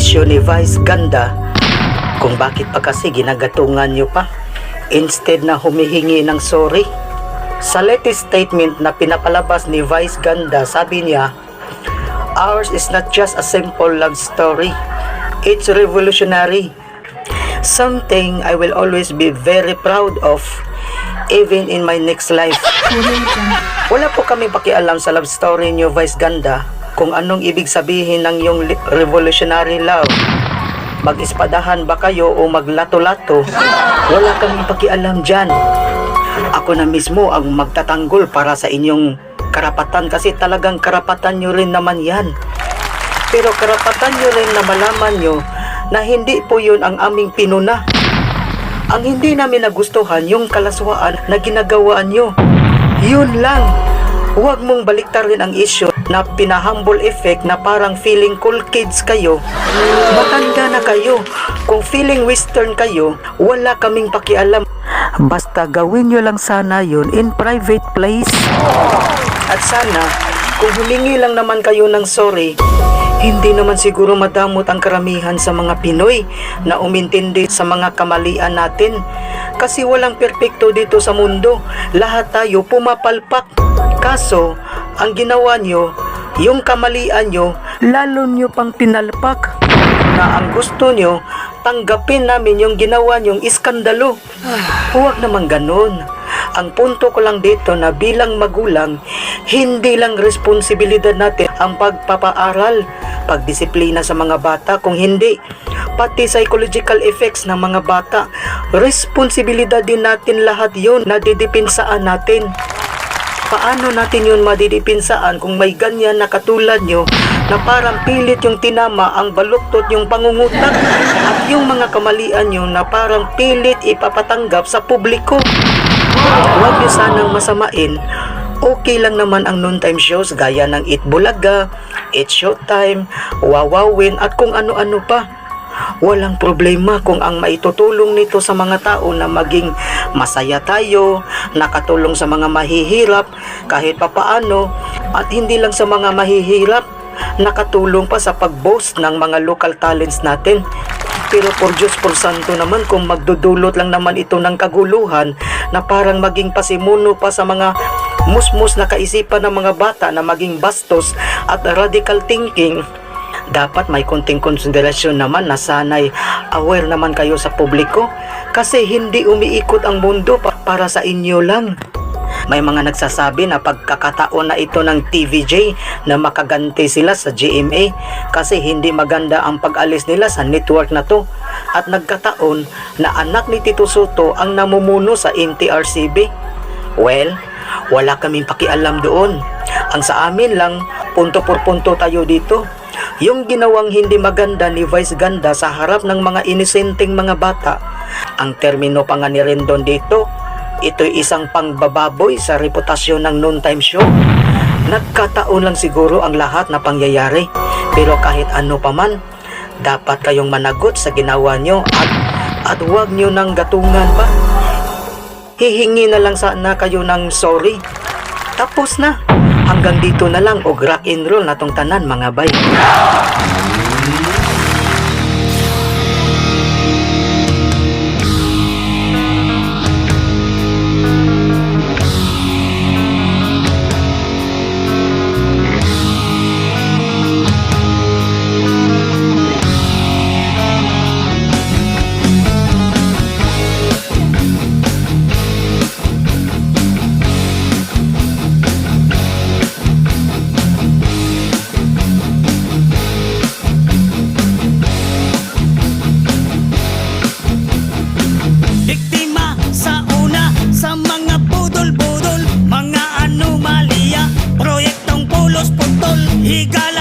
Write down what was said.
issue ni Vice Ganda, kung bakit pa kasi ginagatungan nyo pa instead na humihingi ng sorry. Sa latest statement na pinapalabas ni Vice Ganda, sabi niya, "Ours is not just a simple love story. It's revolutionary. Something I will always be very proud of even in my next life." Wala po kami pakialam sa love story niyo, Vice Ganda, kung anong ibig sabihin ng yung revolutionary love. Mag-espadahan ba kayo o maglato-lato? Wala kaming pakialam dyan. Ako na mismo ang magtatanggol para sa inyong karapatan kasi talagang karapatan nyo rin naman yan. Pero karapatan nyo rin na malaman nyo na hindi po yun ang aming pinuna. Ang hindi namin nagustuhan, yung kalaswaan na ginagawa nyo. Yun lang. Huwag mong baliktarin ang issue na pinahumble effect na parang feeling cool kids kayo. Matanda na kayo. Kung feeling western kayo, wala kaming pakialam. Basta gawin nyo lang sana yun in private place. At sana, kung humingi lang naman kayo ng sorry, hindi naman siguro madamot ang karamihan sa mga Pinoy na umintindi sa mga kamalian natin. Kasi walang perpekto dito sa mundo. Lahat tayo pumapalpak. Kaso, ang ginawa nyo, yung kamalian nyo, lalo nyo pang pinalpak. Na ang gusto nyo, tanggapin namin yung ginawa nyong iskandalo. Huwag naman ganun. Ang punto ko lang dito na bilang magulang, hindi lang responsibilidad natin ang pagpapaaral, pagdisiplina sa mga bata, kung hindi, pati psychological effects ng mga bata, responsibilidad din natin lahat yun na didepinsaan natin. Paano natin yun madidepinsaan kung may ganyan na katulad nyo na parang pilit yung tinama ang baluktot yung pangungutak at yung mga kamalian nyo na parang pilit ipapatanggap sa publiko? Huwag nyo sanang masamain. Okay lang naman ang noontime shows gaya ng Eat Bulaga, It's Showtime, Wowowin at kung ano-ano pa. Walang problema kung ang maitutulong nito sa mga tao na maging masaya tayo, nakatulong sa mga mahihirap kahit papaano, at hindi lang sa mga mahihirap, nakatulong pa sa pag-boost ng mga local talents natin. Pero por Diyos por Santo naman kung magdudulot lang naman ito ng kaguluhan na parang maging pasimuno pa sa mga musmus na kaisipan ng mga bata na maging bastos at radical thinking, dapat may konting konsiderasyon naman na sana'y aware naman kayo sa publiko kasi hindi umiikot ang mundo para sa inyo lang. May mga nagsasabi na pagkakataon na ito ng TVJ na makaganti sila sa GMA kasi hindi maganda ang pag-alis nila sa network na to at nagkataon na anak ni Tito Sotto ang namumuno sa MTRCB. Well, wala kaming pakialam doon. Ang sa amin lang, punto por punto tayo dito. Yung ginawang hindi maganda ni Vice Ganda sa harap ng mga inosenteng mga bata, ang termino pa nga ni Rendon dito, ito'y isang pangbababoy sa reputasyon ng noontime show. Nagkataon lang siguro ang lahat na pangyayari. Pero kahit ano paman, dapat kayong managot sa ginawa nyo at huwag nyo nang gatungan pa. Hihingi na lang sana kayo ng sorry. Tapos na. Hanggang dito na lang og rock and roll na tong tanan, mga bay. Biktima sa una sa mga budol-budol, mga anomalya, proyektong pulos putol. Higala.